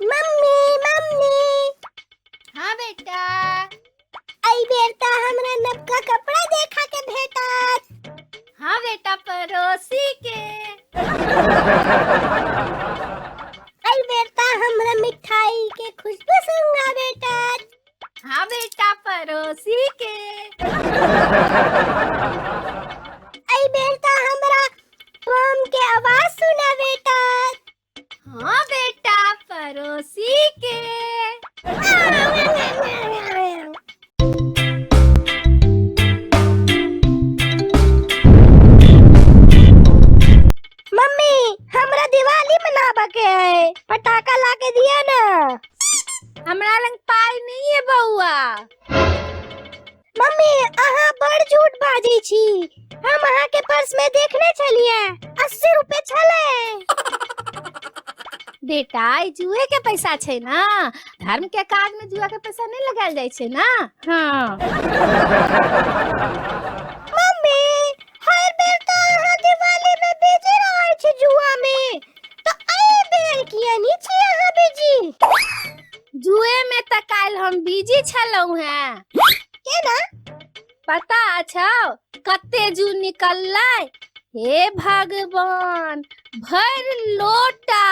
Mummy mummy. हाँ बेटा। एहि बेर तऽ हमरा नबका कपड़ा देखा के भेटत। हाँ बेटा, पड़ोसी के। एहि बेर तऽ हमरा मिठाई के खुशबू सूंघा भेटत। हाँ बेटा, पड़ोसी के। एहि बेर तऽ हमरा बम के आवाज सुना भेटत। हाँ बेटा, पड़ोसी के। मम्मी, हमरा दिवाली मनाबे के है, पटाखा ला के दिया ना। हमरा लग पाई नहीं है बउआ। मम्मी, अहाँ बड़ झूठ बाजै छी। हम अहाँ के पर्स में देखने छलियै, 80 रुपए छलै। बेटा, ई जुए के पैसा छै ना, धर्म के काज में जुआ के पैसा नहीं लगायल जाइ छै ना। हाँ। मम्मी, हर बेर तऽ अहाँ दिवाली में बिजी रहै छी जुआ में, तऽ एहि बेर किया नहीं छी अहाँ बिजी? जुए में तऽ काल्हि हम बिजी छलहुँ हैं। केना? पता छौ कते जू निकललै? हे भगवान, भरि लोटा।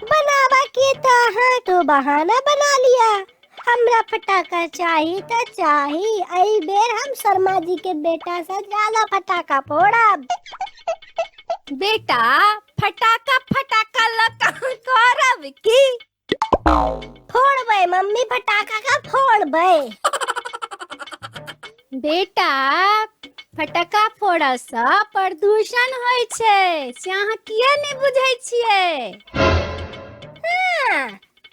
बनावा के तऽ अहाँ तो बहाना बना लिया। हमरा फटाका चाही तऽ चाही। एहि बेर हम शर्मा जी के बेटा से ज्यादा फटाका फोड़ब। बेटा, फटाका फटाका लऽ करब की? फोड़बै मम्मी, फटाका का फोड़बै। बेटा, फटाका फोड़ऽ सँ प्रदूषण होइ छै, से अहाँ किया नहि बुझै छियै? हाँ,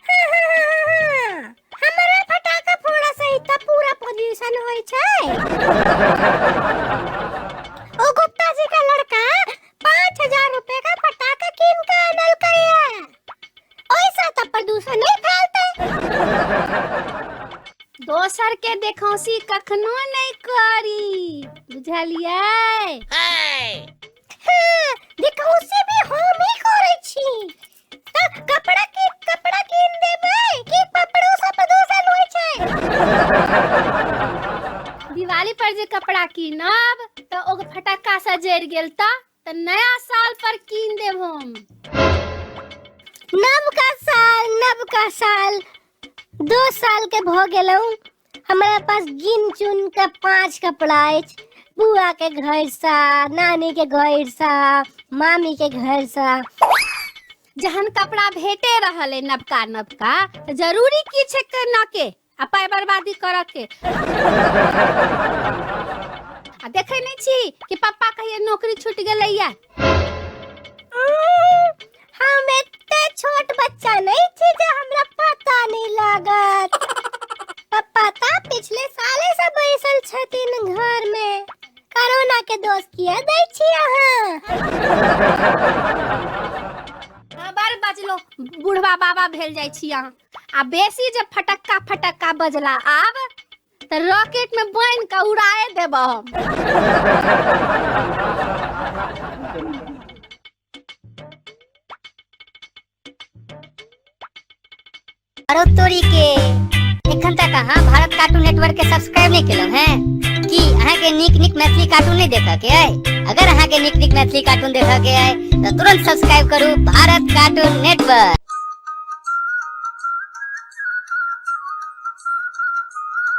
हाँ, हाँ, हाँ, हाँ। हमरा फटाका फोड़ा से तऽ पूरा पॉल्यूशन होइ छै। ओ गुप्ता जी का लड़का 5000 रुपए का फटाका कीन के आनलकै है, ओइसा तऽ प्रदूषण नहीं फैलतै। दोसर के देखौसी कखनो नहि करी, बुझलियै? हाँ, देखौसी भी हम ही करै छी। तऽ कपड़ा की कपड़ा कीन देबै कि कपड़ो से प्रदूषण होइ छै? दिवाली पर जे कपड़ा कीनब तऽ ओ फटक्का से जरि गेल तऽ नया साल पर कीन देब हम। नवका साल, नवका साल, 2 साल के भऽ गेलहुँ, हमरा पास गिन चुन के 5 कपड़ा अछि। बुआ के घर सा, नानी के घर सा, मामी के घर सा। जहन कपड़ा भेटे रहल है नवका नवका, तऽ जरूरी की छै केना के आ पाइ बर्बादी करऽ के? आ देखै नहि छी कि पप्पा कहिया नौकरी छूटि गेलैया? हम एते छोट बच्चा नहीं छी जे हमरा पता नहीं लागत। पप्पा तऽ पिछले साले से बैसल छथिन घर में। कोरोना के दोष किया दै छी अहाँ? हाँ, बड़ बजलो, बुढ़वा बाबा भेल जाइ छी अहाँ। आ बेसी जे फटक्का फटक्का बजला आब तऽ रॉकेट में बान्हि कऽ उड़ाए देब हम। अरे तोरी के, एखन तक अहाँ भारत कार्टून नेटवर्क के सब्सक्राइब नहीं केलहुँ हैं कि? अहाँ के नीक नीक मैथिली कार्टून नहीं देखऽ के अइ? अगर अहाँ के नीक नीक मैथिली कार्टून देखऽ के अइ तऽ तुरंत सब्सक्राइब करू भारत कार्टून नेटवर्क।